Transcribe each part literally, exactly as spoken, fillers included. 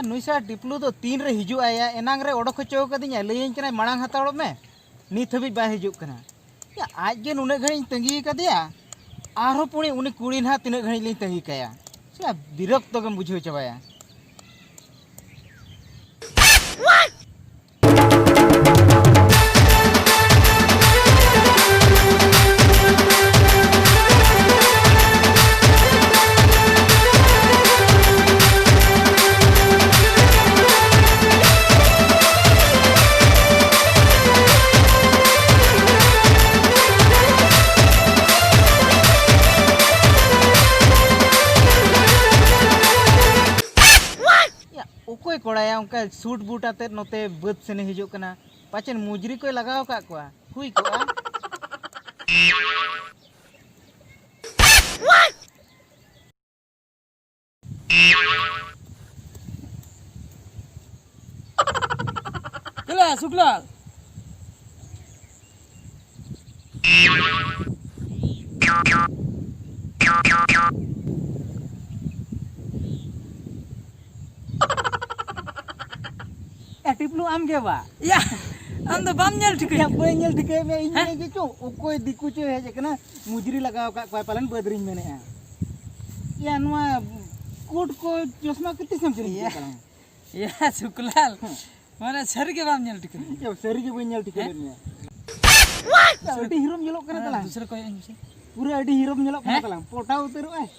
ᱱᱩᱭ ᱥᱟᱨ ᱴᱤᱯᱞᱩ ᱫᱚ ᱛᱤᱱ ᱨᱮ ᱦᱤᱡᱩᱜ ᱟᱭ? ᱮᱱᱟᱝ ᱨᱮ ᱚᱰᱚᱠ ᱦᱚᱪᱚ ᱠᱟᱫᱤᱧᱟ, ᱞᱟᱹᱭᱟᱹᱧ ᱠᱟᱱᱟᱭ, "ᱢᱟᱲᱟᱝ ᱦᱟᱛᱟᱲᱚᱜ ᱢᱮ", ᱱᱤᱛ ᱦᱟᱹᱵᱤᱡ ᱵᱟᱭ ᱦᱤᱡᱩᱜ ᱠᱟᱱᱟ᱾ ᱭᱟ, ᱟᱡ ᱜᱮ ᱱᱩᱱᱟᱹᱜ ᱜᱷᱟᱹᱲᱤᱡ ᱤᱧ ᱛᱟᱺᱜᱤ ᱠᱟᱫᱮᱭᱟ, ᱟᱨᱦᱚᱸ ᱯᱩᱬᱤ ᱩᱱᱤ ᱠᱩᱲᱤ ᱱᱟᱦᱟᱜ ᱛᱤᱱᱟᱹᱜ ᱜᱷᱟᱹᱲᱤᱡ ᱞᱤᱧ ᱛᱟᱺᱜᱤ ᱠᱟᱭᱟ᱾ ᱥᱮ ᱵᱤᱨᱚᱠᱛᱚ ᱜᱮᱢ ᱵᱩᱡᱷᱟᱹᱣ ᱪᱟᱵᱟᱭᱟ᱾ ᱭᱟ, ᱚᱠᱚᱭ ᱠᱚᱲᱟᱭᱟ ᱚᱱᱠᱟ ᱥᱩᱴ ᱵᱩᱴ ᱟᱛᱮᱫ ᱱᱚᱛᱮ ᱵᱟᱹᱫᱽ ᱥᱮᱱᱮ ᱦᱤᱡᱩᱜ ᱠᱟᱱᱟ? ᱯᱟᱪᱮᱱ ᱢᱩᱡᱽᱨᱤ ᱠᱚᱭ ᱞᱟᱜᱟᱣ ᱟᱠᱟᱫ ᱠᱚᱣᱟ, ᱦᱩᱭ ᱠᱚᱜᱼᱟ᱾ ᱪᱮᱞᱟ ᱥᱩᱠᱞᱟᱞ? ᱮ ᱴᱤᱯᱞᱩ, ᱟᱢ ᱜᱮ ᱵᱟ? ᱭᱟ, ᱟᱢ ᱫᱚ ᱵᱟᱢ ᱧᱮᱞ ᱴᱷᱤᱠᱟᱹ? ᱭᱟ, ᱵᱟᱹᱧ ᱧᱮᱞ ᱴᱷᱤᱠᱟᱹᱭᱮᱫ ᱢᱮᱭᱟ, ᱤᱧ ᱦᱮᱸ? ᱢᱮᱱᱮᱫ ᱪᱚ ᱚᱠᱚᱭ ᱫᱤᱠᱩ ᱪᱚᱭ ᱦᱮᱡ ᱟᱠᱟᱱᱟ, ᱢᱩᱡᱽᱨᱤ ᱞᱟᱜᱟᱣ ᱟᱠᱟᱫ ᱠᱚᱣᱟᱭ ᱯᱟᱞᱮᱱ, ᱵᱟᱹᱫᱽ ᱨᱤᱧ ᱢᱮᱱᱮᱫᱼᱟ᱾ ᱭᱟ, ᱱᱚᱣᱟ ᱠᱳᱴ ᱠᱚ ᱪᱚᱥᱢᱟ ᱠᱚ ᱛᱤᱥᱮᱢ ᱠᱤᱨᱤᱧ ᱭᱟ᱾ ᱠᱮᱫ ᱛᱟᱞᱟᱝᱟ? ᱭᱟ, ᱥᱩᱠᱞᱟᱞ, ᱦᱮᱸ᱾ ᱢᱟᱱᱮ ᱥᱟᱹᱨᱤ ᱜᱮ ᱵᱟᱢ ᱧᱮᱞ ᱴᱷᱤᱠᱟᱹ ᱞᱮᱫ ᱢᱮᱭᱟ? ᱭᱟ, ᱥᱟᱹᱨᱤ ᱜᱮ ᱵᱟᱹᱧ ᱧᱮᱞ ᱴᱷᱤᱠᱟᱹ ᱦᱮᱸ? ᱞᱮᱫ ᱢᱮᱭᱟ᱾ ᱭᱟ, ᱟᱹᱰᱤ ᱦᱤᱨᱳᱢ ᱧᱮᱞᱚᱜ ᱠᱟᱱᱟ ᱦᱮᱸ, ᱛᱟᱞᱟᱝ᱾ ᱫᱩᱥᱨᱟᱹ ᱠᱚᱭᱚᱜ ᱟᱹᱧ ᱢᱮᱥᱮ᱾ ᱯᱩᱨᱟᱹ ᱟᱹᱰᱤ ᱦᱤᱨᱳᱢ ᱧᱮᱞᱚᱜ ᱠᱟᱱᱟ ᱦᱮᱸ? ᱛᱟᱞᱟᱝ, ᱯᱚᱴᱟᱣ ᱩᱛᱟᱹᱨᱚᱜ ᱟᱭ᱾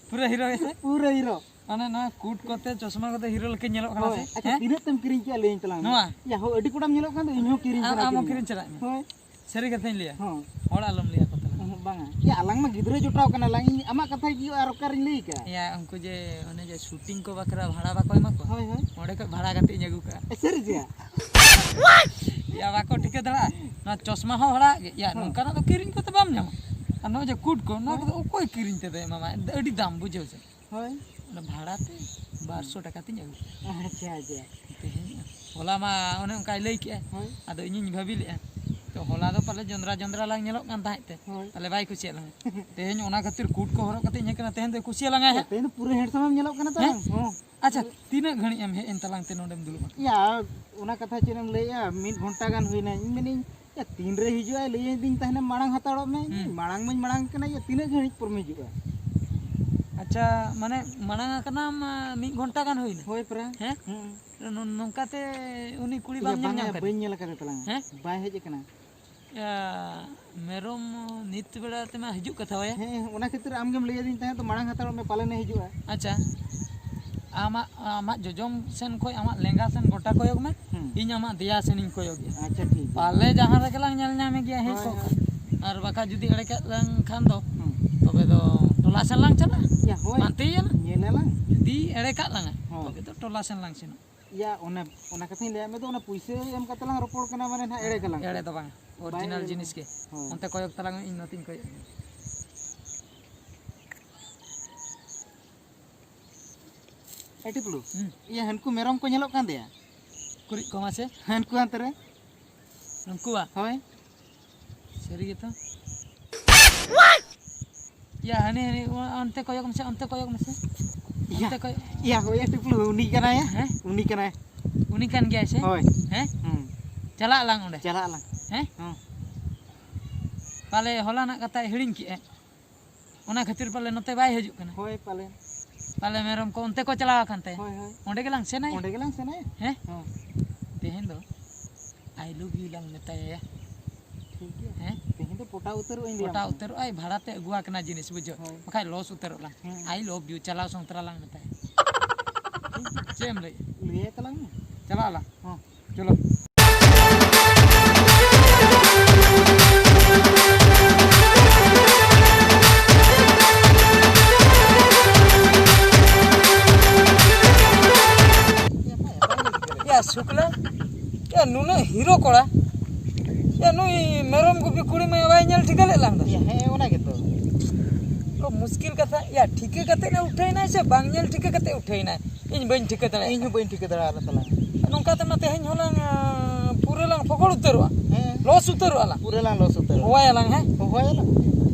ᱯᱩᱨᱟᱹ ᱦᱤᱨᱳ ᱜᱮᱥᱮ? ᱯᱩᱨᱟᱹ ᱦᱤᱨᱳ᱾ ᱢᱟᱱᱮ ᱱᱚᱣᱟ ᱠᱩᱴ ᱠᱚᱛᱮ ᱪᱚᱥᱢᱟ ᱠᱚᱛᱮ ᱦᱤᱨᱳ ᱞᱮᱠᱟ ᱧᱮᱞᱚᱜ ᱠᱟᱱᱟ ᱦᱳᱭ, ᱥᱮ? ᱟᱪᱪᱷᱟ, ᱦᱮᱸ? ᱛᱤᱱᱟᱹᱜ ᱛᱮᱢ ᱠᱤᱨᱤᱧ ᱠᱮᱜᱼᱟ ᱞᱟᱹᱭᱟᱹᱧ ᱛᱟᱞᱟᱝ ᱢᱮ᱾ ᱱᱚᱣᱟ? ᱭᱟ, ᱦᱳᱭ, ᱟᱹᱰᱤ ᱠᱚᱲᱟᱢ ᱧᱮᱞᱚᱜ ᱠᱟᱱ ᱫᱚ, ᱤᱧ ᱦᱚᱸ ᱠᱤᱨᱤᱧ ᱟᱢ, ᱥᱟᱱᱟ ᱟᱢ ᱦᱚᱸ ᱠᱤᱫᱤᱧᱟ᱾ ᱠᱤᱨᱤᱧ ᱪᱟᱞᱟᱜ ᱢᱮ᱾ ᱦᱳᱭ᱾ ᱥᱟᱹᱨᱤ ᱠᱟᱛᱷᱟᱧ ᱞᱟᱹᱭᱟ᱾ ᱦᱚᱸ᱾ ᱦᱚᱲ ᱟᱞᱚᱢ ᱞᱟᱹᱭ ᱟᱠᱚ ᱛᱟᱞᱟᱝ᱾ ᱚᱦᱚᱸ, ᱵᱟᱝᱟ᱾ ᱭᱟ, ᱟᱞᱟᱝ ᱢᱟ ᱜᱤᱫᱽᱨᱟᱹ ᱡᱚᱴᱟᱣ ᱠᱟᱱᱟ ᱞᱟᱝ, ᱤᱧ ᱟᱢᱟᱜ ᱠᱟᱛᱷᱟ ᱜᱮ ᱟᱨ ᱚᱠᱟᱨᱤᱧ ᱞᱟᱹᱭ ᱠᱟᱜᱼᱟ? ᱭᱟ, ᱩᱱᱠᱩ ᱡᱮ ᱚᱱᱮ ᱡᱮ ᱥᱩᱴᱤᱝ ᱠᱚ ᱵᱟᱠᱷᱨᱟ ᱵᱷᱟᱲᱟ ᱵᱟᱠᱚ ᱮᱢᱟ ᱠᱚᱣᱟ? ᱦᱳᱭ, ᱦᱳᱭ᱾ ᱚᱸᱰᱮ ᱠᱷᱚᱡ ᱵᱷᱟᱲᱟ ᱠᱟᱛᱮ ᱤᱧ ᱟᱹᱜᱩ ᱠᱟᱜᱼᱟ᱾ ᱮ, ᱥᱟᱹᱨᱤ ᱜᱮᱭᱟ? ᱭᱟ, ᱵᱟᱠᱚ ᱴᱷᱤᱠᱟᱹ ᱫᱟᱲᱮᱭᱟᱜᱼᱟ᱾ ᱱᱚᱣᱟ ᱪᱚᱥᱢᱟ ᱦᱚᱸ ᱦᱚᱲᱟᱜ ᱜᱮ᱾ ᱭᱟ, ᱦᱚᱸ᱾ ᱱᱚᱝᱠᱟᱱᱟᱜ ᱫᱚ ᱠᱤᱨᱤᱧ ᱠᱚᱛᱮ ᱵᱟᱢ ᱧᱟᱢᱟ᱾ ᱟᱨ ᱱᱚᱜᱼᱚᱭ ᱡᱮ ᱠᱩᱴ ᱠᱚ, ᱱᱚᱣᱟ ᱦᱚᱸ᱾ ᱠᱚᱫᱚ ᱚᱠᱚᱭ ᱠᱤᱨᱤᱧ ᱛᱮᱫᱚᱭ ᱮᱢᱟᱢᱟ? ᱟᱹᱰᱤ ᱫᱟᱢ, ᱵᱩᱡᱷᱟᱹᱣ ᱥᱮ᱾ ᱦᱳᱭ᱾ ᱚᱱᱟ ᱵᱷᱟᱲᱟ ᱛᱮ ᱵᱟᱨᱥᱚ ᱴᱟᱠᱟ ᱛᱤᱧ ᱟᱹᱜᱩ ᱠᱮᱫᱟ᱾ ᱟᱪᱪᱷᱟ, ᱟᱪᱪᱷᱟ᱾ ᱛᱮᱦᱮᱧ ᱦᱚᱞᱟ ᱢᱟ ᱚᱱᱮ ᱚᱱᱠᱟᱭ ᱞᱟᱹᱭ ᱠᱮᱜᱼᱟ᱾ ᱦᱳᱭ᱾ ᱟᱫᱚ ᱤᱧᱤᱧ ᱵᱷᱟᱹᱵᱤ ᱞᱮᱜᱼᱟ, ᱛᱚ ᱦᱚᱞᱟ ᱫᱚ ᱯᱟᱞᱮ ᱡᱚᱸᱫᱽᱨᱟ ᱡᱚᱸᱫᱽᱨᱟ ᱞᱟᱝ ᱧᱮᱞᱚᱜ ᱠᱟᱱ ᱛᱟᱦᱮᱸᱫ ᱛᱮ᱾ ᱦᱳᱭ᱾ ᱛᱟᱦᱞᱮ ᱵᱟᱭ ᱠᱩᱥᱤᱭᱟᱜ ᱞᱟᱝᱟ᱾ ᱛᱮᱦᱮᱧ ᱚᱱᱟ ᱠᱷᱟᱹᱛᱤᱨ ᱠᱩᱴ ᱠᱚ ᱦᱚᱨᱚᱜ ᱠᱟᱛᱮ ᱤᱧ ᱦᱮᱡ ᱠᱟᱱᱟ, ᱛᱮᱦᱮᱧ ᱫᱚ ᱠᱩᱥᱤᱭᱟᱜ ᱞᱟᱝᱟ ᱦᱮᱸ? ᱛᱮᱦᱮᱧ ᱫᱚ ᱯᱩᱨᱟᱹ ᱦᱮᱱᱰᱥᱟᱢ ᱮᱢ ᱧᱮᱞᱚᱜ ᱠᱟᱱᱟ ᱛᱚ᱾ ᱦᱮᱸ? ᱦᱚᱸ᱾ ᱟᱪᱪᱷᱟ, ᱛᱤᱱᱟᱹᱜ ᱜᱷᱟᱹᱲᱤᱡ ᱮᱢ ᱦᱮᱡ ᱮᱱ ᱛᱟᱞᱟᱝ ᱛᱮ ᱱᱚᱰᱮᱢ ᱫᱩᱲᱩᱵ ᱟᱠᱟᱱᱟ? ᱭᱟ, ᱚᱱᱟ ᱠᱟᱛᱷᱟ ᱪᱮᱫ ᱮᱢ ᱞᱟᱹᱭᱮᱜᱼᱟ, ᱢᱤᱫ ᱜᱷᱚᱱᱴᱟ ᱜᱟᱱ ᱦᱩᱭᱱᱟ᱾ ᱤᱧ ᱢᱮᱱᱮᱧ, ᱭᱟ, ᱛᱤᱱ ᱨᱮ ᱦᱤᱡᱩᱜᱼᱟᱭ ᱞᱟᱹᱭᱟᱹᱧ ᱫᱤᱧ ᱛᱟᱦᱮᱱᱟ, ᱢᱟᱲᱟᱝ ᱦᱟᱛᱟᱲᱚᱜ ᱢᱮ᱾ ᱦᱩᱸ᱾ ᱢᱟᱲᱟᱝ ᱢᱟᱧ ᱢᱟᱲᱟᱝ ᱠᱟᱱᱟ, ᱭᱟ, ᱛᱤᱱᱟᱹᱜ ᱜᱷᱟᱹᱲᱤᱡ ᱯᱚᱨᱮᱢ ᱦᱤᱡᱩᱜᱼᱟ? ᱟᱪᱪᱷᱟ, ᱢᱟᱱᱮ ᱢᱟᱲᱟᱝ ᱟᱠᱟᱱᱟᱢ, ᱟ, ᱢᱤᱫ ᱜᱷᱚᱱᱴᱟ ᱜᱟᱱ ᱦᱩᱭᱱᱟ? ᱦᱳᱭ ᱯᱨᱟᱭ᱾ ᱦᱮᱸ? ᱦᱩᱸ᱾ ᱱᱚ-, ᱱᱚᱝᱠᱟ ᱛᱮ ᱩᱱᱤ ᱠᱩᱲᱤ ᱭᱟ, ᱵᱟᱢ ᱧᱮᱞ ᱵᱟᱝᱟ, ᱧᱟᱢ ᱠᱟᱫᱮ? ᱵᱟᱹᱧ ᱧᱮᱞ ᱟᱠᱟᱫᱮ ᱛᱟᱞᱟᱝᱟ᱾ ᱦᱮᱸ? ᱵᱟᱭ ᱦᱮᱡ ᱟᱠᱟᱱᱟ᱾ ᱭᱟ, ᱢᱮᱨᱚᱢ ᱱᱤᱛ ᱵᱮᱲᱟ ᱛᱮᱢᱟ ᱦᱤᱡᱩᱜ ᱠᱟᱛᱷᱟ ᱣᱟᱭᱟ᱾ ᱦᱮᱸ, ᱚᱱᱟ ᱠᱷᱟᱹᱛᱤᱨ ᱟᱢ ᱜᱮᱢ ᱞᱟᱹᱭ ᱟᱹᱫᱤᱧ ᱛᱟᱦᱮᱸᱫ ᱛᱚ, ᱢᱟᱲᱟᱝ ᱦᱟᱛᱟᱲᱚᱜ ᱢᱮ, ᱯᱟᱞᱮᱱᱮ ᱦᱤᱡᱩᱜᱼᱟ᱾ ᱟᱪᱪᱷᱟ, ᱟᱢᱟᱜ, ᱟᱢᱟᱜ ᱡᱚᱡᱚᱢ ᱥᱮᱱ ᱠᱷᱚᱱ ᱟᱢᱟᱜ ᱞᱮᱸᱜᱟ ᱥᱮᱱ ᱜᱚᱴᱟ ᱠᱚᱭᱚᱜ ᱢᱮ, ᱦᱩᱸ᱾ ᱤᱧ ᱟᱢᱟᱜ ᱫᱮᱭᱟ ᱥᱮᱱᱤᱧ ᱠᱚᱭᱚᱜ ᱜᱮᱭᱟ᱾ ᱟᱪᱪᱷᱟ, ᱴᱷᱤᱠ ᱜᱮᱭᱟ᱾ ᱯᱟᱞᱮ ᱡᱟᱦᱟᱸ ᱨᱮᱜᱮ ᱞᱟᱝ ᱧᱮᱞ ᱧᱟᱢᱮ ᱜᱮᱭᱟ ᱦᱮᱡ ᱦᱳᱭ, ᱠᱚᱜ ᱦᱳᱭ᱾ ᱠᱷᱟᱱ᱾ ᱟᱨ ᱵᱟᱠᱷᱟᱡ ᱡᱩᱫᱤ ᱮᱲᱮ ᱠᱮᱫ ᱞᱟᱝ ᱠᱷᱟᱱ ᱫᱚ, ᱦᱩᱸ᱾ ᱛᱚᱵᱮ ᱫᱚ ᱴᱚᱞᱟ ᱥᱮᱱ ᱞᱟᱝ ᱪᱟᱞᱟᱜᱼᱟ᱾ ᱭᱟ, ᱦᱳᱭ᱾ ᱯᱟᱱᱛᱮᱭᱟᱞᱟᱝ᱾ ᱧᱮᱞᱟᱞᱟᱝ᱾ ᱡᱩᱫᱤ ᱮᱲᱮ ᱠᱟᱜ ᱞᱟᱝᱟ, ᱦᱳᱭ᱾ ᱛᱚᱵᱮ ᱫᱚ ᱴᱚᱞᱟ ᱥᱮᱱ ᱞᱟᱝ ᱥᱮᱱᱚᱜᱼᱟ᱾ ᱭᱟ, ᱚᱱᱮ, ᱚᱱᱟ ᱠᱟᱛᱷᱟᱧ ᱞᱟᱹᱭᱟᱫ ᱢᱮ ᱫᱚ, ᱚᱱᱟ ᱯᱩᱭᱥᱟᱹ ᱮᱢ ᱠᱟᱛᱮ ᱞᱟᱝ ᱨᱚᱯᱚᱲ ᱠᱟᱱᱟ, ᱢᱟᱱᱮ ᱱᱟᱦᱟᱜ ᱮᱲᱮ ᱜᱮᱞᱟᱝ ᱮᱲᱮ ᱫᱚ ᱵᱟᱝᱟ, ᱵᱟᱭ original ᱮᱲᱮ ᱡᱤᱱᱤᱥ ᱜᱮ᱾ ᱦᱳᱭ᱾ ᱚᱱᱛᱮ ᱠᱚᱭᱚᱜ ᱛᱟᱞᱟᱝ ᱢᱮ, ᱤᱧ ᱱᱚᱛᱮᱧ ᱠᱚᱭᱚᱜ᱾ ᱮ ᱴᱤᱯᱞᱩ, ᱦᱩᱸ᱾ ᱤᱭᱟᱹ, ᱦᱟᱹᱱᱠᱩ ᱢᱮᱨᱚᱢ ᱠᱚ ᱧᱮᱞᱚᱜ ᱠᱟᱱ ᱛᱟᱭᱟ? ᱩᱠᱩᱨᱤᱡ ᱠᱚ ᱢᱟᱥᱮ᱾ ᱦᱟᱹᱱᱠᱩ ᱦᱟᱱᱛᱮ ᱨᱮ᱾ ᱩᱱᱠᱩᱣᱟᱜ? ᱦᱳᱭ᱾ ᱥᱟᱹᱨᱤ ᱜᱮᱛᱚ᱾ ᱭᱟ, ᱦᱟᱹᱱᱤ, ᱦᱟᱹᱱᱤ, ᱚᱱᱛᱮ ᱠᱚᱭᱚᱜ ᱢᱮᱥᱮ, ᱚᱱᱛᱮ ᱠᱚᱭᱚᱜ ᱢᱮᱥᱮ᱾ ᱭᱟ, ᱚᱱᱛᱮ ᱠᱚᱭᱚᱜ᱾ ᱭᱟ, ᱦᱳᱭ, ᱭᱟ, ᱴᱤᱯᱞᱩ, ᱩᱱᱤ ᱠᱟᱱᱟᱭ᱾ ᱦᱮᱸ? ᱩᱱᱤ ᱠᱟᱱᱟᱭ᱾ ᱩᱱᱤ ᱠᱟᱱ ᱜᱮᱭᱟᱭ ᱥᱮ? ᱦᱳᱭ᱾ ᱦᱮᱸ? ᱦᱩᱸ᱾ ᱪᱟᱞᱟᱜ ᱟᱞᱟᱝ ᱚᱸᱰᱮ᱾ ᱪᱟᱞᱟᱜ ᱟᱞᱟᱝ᱾ ᱦᱮᱸ? ᱦᱩᱸ᱾ ᱯᱟᱞᱮ ᱦᱚᱞᱟᱱᱟᱜ ᱠᱟᱛᱷᱟᱭ ᱦᱤᱲᱤᱧ ᱠᱮᱜᱼᱟ᱾ ᱚᱱᱟ ᱠᱷᱟᱹᱛᱤᱨ ᱯᱟᱞᱮ ᱱᱚᱛᱮ ᱵᱟᱭ ᱦᱤᱡᱩᱜ ᱠᱟᱱᱟ᱾ ᱦᱳᱭ, ᱯᱟᱞᱮ᱾ ᱯᱟᱞᱮ ᱢᱮᱨᱚᱢ ᱠᱚ ᱚᱱᱛᱮ ᱠᱚ ᱪᱟᱞᱟᱣ ᱟᱠᱟᱱ ᱛᱟᱭᱟ᱾ ᱦᱳᱭ, ᱦᱳᱭ᱾ ᱚᱸᱰᱮ ᱜᱮᱞᱟᱝ ᱥᱮᱱᱟᱭᱟ᱾ ᱚᱸᱰᱮ ᱜᱮᱞᱟᱝ ᱥᱮᱱᱟᱭᱟ᱾ ᱦᱮᱸ? ᱦᱚᱸ᱾ ᱛᱮᱦᱮᱧ ᱫᱚ I love you ᱞᱟᱝ ᱢᱮᱛᱟᱭᱟ᱾ ᱴᱷᱤᱠ ᱜᱮᱭᱟ᱾ ᱦᱮᱸ? ᱛᱮᱦᱮᱧ ᱫᱚ ᱯᱚᱴᱟᱣ ᱩᱛᱟᱹᱨᱚᱜ ᱟᱹᱧ ᱞᱟᱹᱭᱟᱢ ᱯᱚᱴᱟᱣ ᱠᱟᱱᱟ᱾ ᱩᱛᱟᱹᱨᱚᱜ ᱟᱭ, ᱵᱷᱟᱲᱟ ᱛᱮ ᱟᱹᱜᱩ ᱟᱠᱟᱱᱟ ᱡᱤᱱᱤᱥ, ᱵᱩᱡᱷᱟᱹᱣ᱾ ᱦᱳᱭ᱾ ᱵᱟᱠᱷᱟᱡ loss ᱩᱛᱟᱹᱨᱚᱜ ᱞᱟᱝ᱾ ᱦᱮᱸ᱾ I love you, ᱪᱟᱞᱟᱣ ᱥᱚᱝᱛᱨᱟ ᱞᱟᱝ ᱢᱮᱛᱟᱭᱟ᱾ ᱪᱮᱫ ᱮᱢ ᱞᱟᱹᱭᱮᱫᱼᱟ? ᱞᱟᱹᱭᱟᱭ ᱛᱟᱞᱟᱝ ᱢᱮ᱾ ᱪᱟᱞᱟᱜ ᱟᱞᱟᱝ᱾ ᱦᱚᱸ᱾ ᱪᱚᱞᱚ᱾ ᱭᱟ ᱥᱩᱠᱞᱟ, ᱭᱟ ᱱᱩᱱᱟᱹᱜ ᱦᱤᱨᱳ ᱠᱚᱲᱟ, ᱭᱟ ᱱᱩᱭ ᱢᱮᱨᱚᱢ ᱜᱩᱯᱤ ᱠᱩᱲᱤ ᱢᱟ ᱵᱟᱭ ᱧᱮᱞ ᱴᱷᱤᱠᱟᱹ ᱞᱮᱫ ᱞᱟᱝ ᱫᱚ᱾ ᱭᱟ ᱦᱮᱸ, ᱚᱱᱟ ᱜᱮᱛᱚ᱾ ᱛᱚ ᱢᱩᱥᱠᱤᱞ ᱠᱟᱛᱷᱟ, ᱭᱟ ᱴᱷᱤᱠᱟᱹ ᱠᱟᱛᱮ ᱮ ᱩᱴᱷᱟᱹᱭᱱᱟᱭ ᱥᱮ ᱵᱟᱝ ᱧᱮᱞ ᱴᱷᱤᱠᱟᱹ ᱠᱟᱛᱮ ᱩᱴᱷᱟᱹᱭᱱᱟᱭ? ᱤᱧ ᱵᱟᱹᱧ ᱴᱷᱤᱠᱟᱹ ᱫᱟᱲᱮᱭᱟᱜ ᱤᱧ ᱦᱚᱸ ᱠᱟᱱᱟ᱾ ᱵᱟᱹᱧ ᱴᱷᱤᱠᱟᱹ ᱫᱟᱲᱮᱭᱟᱜ ᱛᱟᱞᱟᱝ᱾ ᱱᱚᱝᱠᱟ ᱛᱮᱢᱟ ᱛᱮᱦᱮᱧ ᱦᱚᱸᱞᱟᱝ, ᱟᱸ, ᱯᱩᱨᱟᱹ ᱞᱟᱝ ᱯᱷᱚᱠᱚᱲ ᱩᱛᱟᱹᱨᱚᱜᱼᱟ᱾ ᱦᱮᱸ᱾ ᱞᱚᱥ ᱩᱛᱟᱹᱨᱚᱜᱼᱟ ᱞᱟᱝ᱾ ᱯᱩᱨᱟᱹ ᱞᱟᱝ ᱞᱚᱥ ᱩᱛᱟᱹᱨᱚᱜᱼᱟ᱾ ᱦᱚᱦᱚᱭᱟᱞᱟᱝ, ᱦᱮᱸ? ᱦᱚᱦᱚᱭᱟᱞᱟᱝ᱾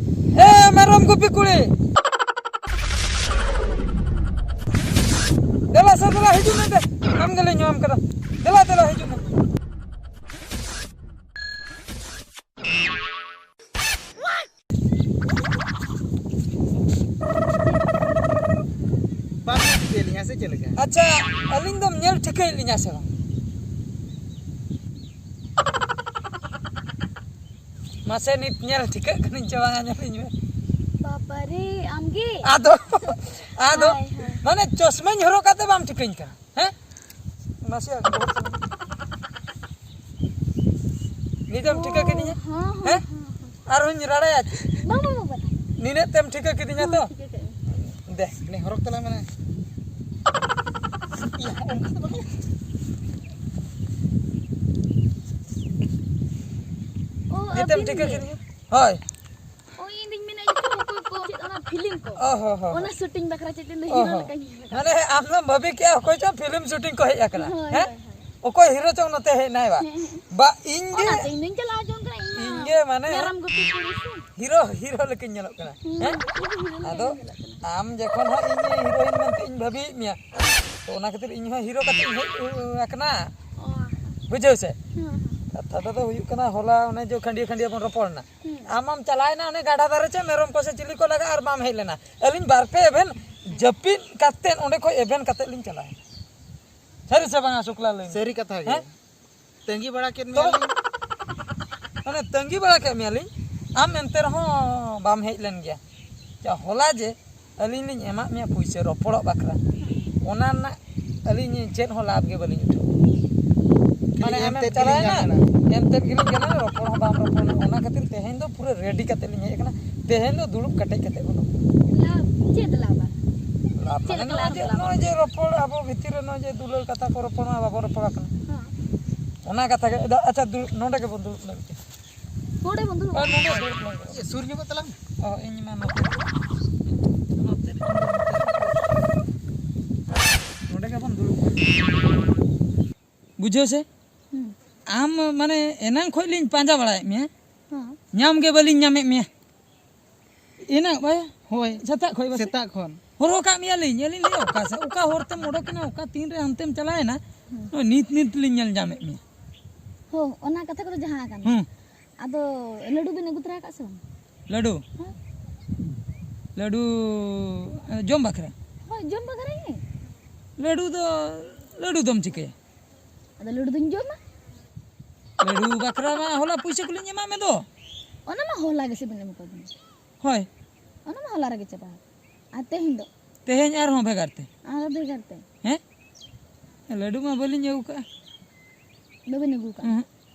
ᱮ, ᱢᱮᱨᱚᱢ ᱜᱩᱯᱤ ᱠᱩᱲᱤ! ᱫᱮᱞᱟ ᱥᱮ ᱫᱮᱞᱟ, ᱦᱤᱡᱩᱜ ᱢᱮ ᱫᱮ᱾ ᱟᱢ ᱜᱮᱞᱮ ᱧᱟᱢ ᱠᱟᱫᱟ᱾ ᱫᱮᱞᱟ, ᱫᱮᱞᱟ, ᱦᱤᱡᱩᱜ ᱢᱮ᱾ ᱵᱟᱢ ᱧᱮᱞ ᱴᱷᱤᱠᱟᱹᱭᱮᱫ ᱞᱤᱧᱟ ᱥᱮ ᱪᱮᱫ ᱞᱮᱠᱟ? ᱟᱪᱪᱷᱟ, ᱟᱹᱞᱤᱧ ᱫᱚᱢ ᱧᱮᱞ ᱴᱷᱤᱠᱟᱹᱭᱮᱫ ᱞᱤᱧᱟ ᱥᱮ ᱵᱟᱝ? ᱢᱟᱥᱮ ᱱᱤᱛ ᱧᱮᱞ ᱴᱷᱤᱠᱟᱹᱜ ᱠᱟᱹᱱᱟᱹᱧ ᱪᱮ ᱵᱟᱝᱟ, ᱧᱮᱞᱤᱧ ᱢᱮ᱾ ᱵᱟᱵᱟᱨᱮ, ᱟᱢᱜᱮ? ᱟᱫᱚ, ᱟᱫᱚ, ᱦᱳᱭ, ᱦᱳᱭ᱾ ᱢᱟᱱᱮ ᱪᱚᱥᱢᱟᱧ ᱦᱚᱨᱚᱜ ᱠᱟᱛᱮ ᱵᱟᱢ ᱴᱷᱤᱠᱟᱹᱧ ᱠᱟᱱᱟ, ᱦᱮᱸ? ᱱᱟᱥᱮᱭᱟᱜ ᱜᱚᱦᱚᱲ ᱛᱟᱞᱟᱝ ᱢᱮ᱾ ᱱᱤᱛᱮᱢ ᱴᱷᱤᱠᱟᱹ ᱠᱤᱫᱤᱧᱟ? ᱦᱚᱸ, ᱦᱚᱸ, ᱦᱮᱸ? ᱦᱚᱸ, ᱦᱚᱸ᱾ ᱟᱨᱦᱚᱸᱧ ᱨᱟᱲᱟᱭᱟ ᱪᱮ? ᱵᱟᱝ, ᱵᱟᱝ, ᱵᱟᱝ, ᱵᱟᱝ᱾ ᱱᱤᱱᱟᱹᱜ ᱛᱮᱢ ᱴᱷᱤᱠᱟᱹ ᱠᱤᱫᱤᱧᱟ ᱛᱚ? ᱦᱚᱸ, ᱴᱷᱤᱠᱟᱹ ᱠᱮᱫ ᱢᱮᱭᱟ᱾ ᱫᱮ, ᱱᱤ ᱦᱚᱨᱚᱜ ᱛᱟᱞᱟᱝ ᱢᱮ ᱱᱟ᱾ ᱤᱭᱟᱹ, ᱚᱱᱠᱟ ᱫᱚ ᱵᱟᱝ᱾ ᱚ, ᱱᱤᱛᱮᱢ ᱟᱹᱵᱤᱱ ᱴᱷᱤᱠᱟᱹ ᱜᱮ? ᱠᱤᱫᱤᱧᱟ? ᱦᱳᱭ᱾ ᱚ, ᱤᱧ ᱫᱩᱧ ᱢᱮᱱᱟ, ᱤᱧ ᱫᱚ ᱚᱠᱚᱭ ᱠᱚ ᱪᱮᱫ ᱚᱱᱟ ᱯᱷᱤᱞᱢ ᱠᱚ? ᱚ, ᱦᱚ, ᱦᱚ, ᱚᱱᱟ ᱦᱚ᱾ ᱥᱩᱴᱤᱝ ᱵᱟᱠᱷᱨᱟ ᱪᱮᱫ ᱤᱧ ᱫᱚ ᱚ, ᱦᱤᱨᱳ ᱦᱚ᱾ ᱞᱮᱠᱟᱧ ᱧᱮᱞ ᱠᱟᱱᱟ᱾ ᱢᱟᱱᱮ, ᱟᱢ ᱫᱚᱢ ᱵᱷᱟᱹᱵᱤ ᱠᱮᱜᱼᱟ, ᱚᱠᱚᱭ ᱪᱚ ᱯᱷᱤᱞᱢ ᱥᱩᱴᱤᱝ ᱠᱚ ᱦᱮᱡ ᱟᱠᱟᱱᱟ, ᱦᱳᱭ, ᱦᱮᱸ? ᱦᱳᱭ, ᱦᱳᱭ᱾ ᱚᱠᱚᱭ ᱦᱤᱨᱳ ᱪᱚᱝ ᱱᱚᱛᱮ ᱦᱮᱡ ᱮᱱᱟᱭ ᱵᱟ? ᱦᱮᱸ, ᱦᱮᱸ᱾ ᱵᱟ, ᱤᱧ ᱜᱮ, ᱚᱱᱟᱛᱮ ᱤᱧ ᱫᱩᱧ ᱪᱟᱞᱟᱣ ᱡᱚᱝ ᱠᱟᱱᱟ, ᱤᱧ ᱢᱟ ᱤᱧ ᱜᱮ ᱢᱟᱱᱮ ᱢᱮᱨᱚᱢ ᱜᱩᱯᱤ ᱠᱩᱲᱤ ᱥᱮ᱾ ᱦᱤᱨᱳ, ᱦᱤᱨᱳ ᱞᱮᱠᱟᱧ ᱧᱮᱞᱚᱜ ᱠᱟᱱᱟ, ᱦᱩᱸ, ᱦᱮᱸ? ᱤᱧ ᱫᱚ ᱦᱤᱨᱳ ᱞᱮᱠᱟᱧ ᱟᱫᱚ ᱧᱮᱞᱚᱜ ᱠᱟᱱᱟ᱾ ᱟᱢ ᱡᱚᱠᱷᱚᱱ ᱦᱟᱸᱜ ᱤᱧ ᱦᱤᱨᱳᱭᱤᱱ ᱢᱮᱱᱛᱮ ᱤᱧ ᱵᱷᱟᱹᱵᱤᱭᱮᱫ ᱢᱮᱭᱟ, ᱛᱚ ᱚᱱᱟ ᱠᱷᱟᱹᱛᱤᱨ ᱤᱧ ᱦᱚᱸ ᱦᱤᱨᱳ ᱠᱟᱛᱮ ᱤᱧ ᱦᱮᱡ, ᱩ, ᱟᱠᱟᱱᱟ᱾ ᱚ᱾ ᱵᱩᱡᱷᱟᱹᱣ ᱥᱮ? ᱦᱩᱸ, ᱦᱩᱸ᱾ ᱠᱟᱛᱷᱟ ᱫᱚ ᱦᱩᱭᱩᱜ ᱠᱟᱱᱟ, ᱦᱚᱞᱟ ᱚᱱᱮ ᱡᱚ ᱠᱷᱟᱹᱱᱰᱤᱭᱟᱹ ᱠᱷᱟᱹᱱᱰᱤᱭᱟᱹ ᱵᱚᱱ ᱨᱚᱯᱚᱲ ᱮᱱᱟ᱾ ᱦᱩᱸ᱾ ᱟᱢ ᱢᱟᱢ ᱪᱟᱞᱟᱣ ᱮᱱᱟ ᱚᱱᱮ ᱜᱟᱰᱟ ᱫᱷᱟᱨᱮ ᱪᱮ ᱢᱮᱨᱚᱢ ᱠᱚ ᱥᱮ ᱪᱤᱞᱤ ᱠᱚ ᱞᱟᱜᱟ ᱟᱨ ᱵᱟᱢ ᱦᱮᱡ ᱞᱮᱱᱟ᱾ ᱟᱹᱞᱤᱧ ᱵᱟᱨ ᱯᱮ ᱮᱵᱷᱮᱱ ᱡᱟᱹᱯᱤᱫ ᱠᱟᱛᱮᱫ ᱚᱸᱰᱮ ᱠᱷᱚᱡ ᱮᱵᱷᱮᱱ ᱠᱟᱛᱮᱫ ᱞᱤᱧ ᱪᱟᱞᱟᱣ ᱮᱱᱟ᱾ ᱥᱟᱹᱨᱤ ᱥᱮ ᱵᱟᱝᱟ ᱥᱩᱠᱞᱟ, ᱞᱟᱹᱭ ᱢᱮ? ᱥᱟᱹᱨᱤ ᱠᱟᱛᱷᱟ ᱜᱮ᱾ ᱦᱮᱸ? ᱛᱟᱺᱜᱤ ᱵᱟᱲᱟ ᱠᱮᱫ ᱛᱚ, ᱢᱮᱭᱟᱞᱤᱧ᱾ ᱢᱟᱱᱮ ᱛᱟᱺᱜᱤ ᱵᱟᱲᱟ ᱠᱮᱫ ᱢᱮᱭᱟᱞᱤᱧ, ᱟᱢ ᱮᱱᱛᱮ ᱨᱮᱦᱚᱸ ᱵᱟᱢ ᱦᱮᱡ ᱞᱮᱱ ᱜᱮᱭᱟ᱾ ᱪᱟ, ᱦᱚᱞᱟ ᱡᱮ ᱟᱹᱞᱤᱧ ᱞᱤᱧ ᱮᱢᱟᱫ ᱢᱮᱭᱟ ᱯᱩᱭᱥᱟᱹ ᱨᱚᱯᱚᱲᱚᱜ ᱵᱟᱠᱷᱨᱟ, ᱚᱱᱟ ᱨᱮᱱᱟᱜ ᱟᱹᱞᱤᱧ ᱪᱮᱫ ᱦᱚᱸ ᱞᱟᱵᱷ ᱜᱮ ᱵᱟᱹᱞᱤᱧ ᱩᱴᱷᱟᱹᱣ᱾ ᱠᱷᱟᱹᱞᱤ ᱢᱟᱱᱮ ᱮᱢ ᱟᱢᱮᱢ ᱛᱮᱫ ᱜᱮᱞᱤᱧ ᱪᱟᱞᱟᱣᱮᱱᱟ, ᱜᱟᱱ ᱠᱟᱱᱟ᱾ ᱮᱢ ᱛᱮᱫ ᱜᱮᱞᱤᱧ ᱜᱟᱱᱟ, ᱨᱚᱯᱚᱲ ᱦᱚᱸ ᱵᱟᱢ ᱨᱚᱯᱚᱲ ᱞᱮᱱᱟ᱾ ᱚᱱᱟ ᱠᱷᱟᱹᱛᱤᱨ ᱛᱮᱦᱮᱧ ᱫᱚ ᱯᱩᱨᱟᱹ ᱨᱮᱰᱤ ᱠᱟᱛᱮ ᱞᱤᱧ ᱦᱮᱡ ᱟᱠᱟᱱᱟ᱾ ᱛᱮᱦᱮᱧ ᱫᱚ ᱫᱩᱲᱩᱵ ᱠᱮᱴᱮᱡ ᱠᱟᱛᱮ ᱵᱚᱱ ᱨᱚᱯᱚᱲᱟ᱾ ᱞᱟᱵᱷ? ᱪᱮᱫ ᱞᱟᱵᱷ? ᱞᱟᱵᱷ ᱪᱮᱫ ᱢᱟᱱᱮ ᱞᱮᱠᱟ ᱱᱚᱜᱼᱚᱭ ᱞᱟᱵᱷ ᱡᱮ, ᱞᱟᱵᱷ? ᱱᱚᱜᱼᱚᱭ ᱡᱮ ᱨᱚᱯᱚᱲ ᱟᱵᱚ ᱵᱷᱤᱛᱤᱨ ᱨᱮ ᱱᱚᱜᱼᱚᱭ ᱡᱮ ᱫᱩᱞᱟᱹᱲ ᱠᱟᱛᱷᱟ ᱠᱚ ᱨᱚᱯᱚᱲ ᱢᱟ ᱵᱟᱵᱚᱱ ᱨᱚᱯᱚᱲ ᱠᱟᱱᱟ᱾ ᱦᱮᱸ᱾ ᱚᱱᱟ ᱠᱟᱛᱷᱟ ᱜᱮ, ᱟᱫᱚ ᱟᱪᱪᱷᱟ, ᱫᱩᱲᱩᱵ, ᱱᱚᱰᱮ ᱜᱮᱵᱚᱱ ᱫᱩᱲᱩᱵ ᱞᱮᱱ ᱜᱮ᱾ ᱱᱚᱰᱮ ᱵᱚᱱ ᱫᱩᱲᱩᱵ ᱦᱳᱭ, ᱱᱚᱰᱮ ᱫᱩᱲᱩᱵ ᱞᱮᱱ ᱜᱮ᱾ ᱤᱭᱟᱹ, ᱥᱩᱨ ᱧᱚᱜᱚᱜ ᱛᱟᱞᱟᱝ ᱢᱮ᱾ ᱚ, ᱤᱧ ᱢᱟ ᱱᱚᱛᱮ ᱨᱮ᱾ ᱱᱚᱛᱮ ᱨᱮ, ᱱᱚᱰᱮ ᱜᱮᱵᱚᱱ ᱫᱩᱲᱩᱵ ᱞᱮᱱ ᱜᱮ᱾ ᱵᱩᱡᱷᱟᱹᱣ ᱥᱮ? ᱦᱩᱸ᱾ ᱟᱢ ᱢᱟᱱᱮ ᱮᱱᱟᱝ ᱠᱷᱚᱡ ᱞᱤᱧ ᱯᱟᱸᱡᱟ ᱵᱟᱲᱟᱭᱮᱫ ᱢᱮᱭᱟ, ᱦᱮᱸ᱾ ᱧᱟᱢ ᱜᱮ ᱵᱟᱹᱞᱤᱧ ᱧᱟᱢᱮᱫ ᱢᱮᱭᱟ᱾ ᱮᱱᱟᱝ ᱵᱟᱭ ᱦᱳᱭ᱾ ᱥᱮᱛᱟᱜ ᱠᱷᱚᱡ ᱵᱟᱥᱮ? ᱥᱮᱛᱟᱜ ᱠᱷᱚᱱ᱾ ᱦᱚᱨᱦᱚ ᱠᱟᱜ ᱢᱮᱭᱟᱞᱤᱧ, ᱟᱹᱞᱤᱧ ᱞᱤᱧ ᱚᱠᱟ ᱥᱮᱫ, ᱚᱠᱟ ᱦᱚᱨ ᱛᱮᱢ ᱚᱰᱚᱠᱮᱱᱟ, ᱚᱠᱟ ᱛᱤᱱ ᱨᱮ ᱦᱟᱱᱛᱮᱢ ᱪᱟᱞᱟᱣᱮᱱᱟ, ᱦᱩᱸ᱾ ᱱᱚᱜᱼᱚᱭ ᱱᱤᱛ ᱱᱤᱛ ᱞᱤᱧ ᱧᱮᱞ ᱧᱟᱢᱮᱫ ᱢᱮᱭᱟ᱾ ᱦᱳ, ᱚᱱᱟ ᱠᱟᱛᱷᱟ ᱠᱚᱫᱚ ᱡᱟᱦᱟᱸ ᱟᱠᱟᱱ᱾ ᱦᱩᱸ᱾ ᱟᱫᱚ ᱞᱟᱹᱰᱩ ᱵᱤᱱ ᱟᱹᱜᱩ ᱛᱚᱨᱟ ᱟᱠᱟᱫ ᱥᱮ ᱵᱟᱝ? ᱞᱟᱹᱰᱩ? ᱦᱮᱸ᱾ ᱞᱟᱹᱰᱩ, ᱮ, ᱡᱚᱢ ᱵᱟᱠᱷᱨᱟ? ᱦᱳᱭ, ᱡᱚᱢ ᱵᱟᱠᱷᱨᱟ ᱜᱮ᱾ ᱞᱟᱹᱰᱩ ᱫᱚ, ᱞᱟᱹᱰᱩ ᱫᱚᱢ ᱪᱤᱠᱟᱹᱭᱟ? ᱟᱫᱚ ᱞᱟᱹᱰᱩ ᱫᱚᱧ ᱡᱚᱢᱟ᱾ ᱞᱟᱹᱰᱩ ᱵᱟᱠᱷᱨᱟ ᱢᱟ ᱦᱚᱞᱟ ᱯᱩᱭᱥᱟᱹ ᱠᱚᱞᱤᱧ ᱮᱢᱟᱜ ᱢᱮ ᱫᱚ᱾ ᱚᱱᱟ ᱢᱟ ᱦᱚᱞᱟ ᱜᱮᱥᱮ ᱵᱤᱱ ᱮᱢ ᱠᱟᱣᱫᱤᱧᱟ᱾ ᱦᱳᱭ᱾ ᱚᱱᱟ ᱢᱟ ᱦᱚᱞᱟ ᱨᱮᱜᱮ ᱪᱟᱵᱟ ᱟᱠᱟᱱᱟ᱾ ᱟᱨ ᱛᱮᱦᱮᱧ ᱫᱚ? ᱛᱮᱦᱮᱧ ᱟᱨᱦᱚᱸ ᱵᱷᱮᱜᱟᱨ ᱛᱮ᱾ ᱟᱨᱦᱚᱸ ᱵᱷᱮᱜᱟᱨ ᱛᱮ? ᱦᱮᱸ? ᱞᱟᱹᱰᱩ ᱢᱟ ᱵᱟᱹᱞᱤᱧ ᱟᱹᱜᱩ ᱠᱟᱜᱼᱟ᱾ ᱵᱟᱹᱵᱤᱱ ᱟᱹᱜᱩ ᱠᱟᱜᱼᱟ? ᱦᱮᱸ᱾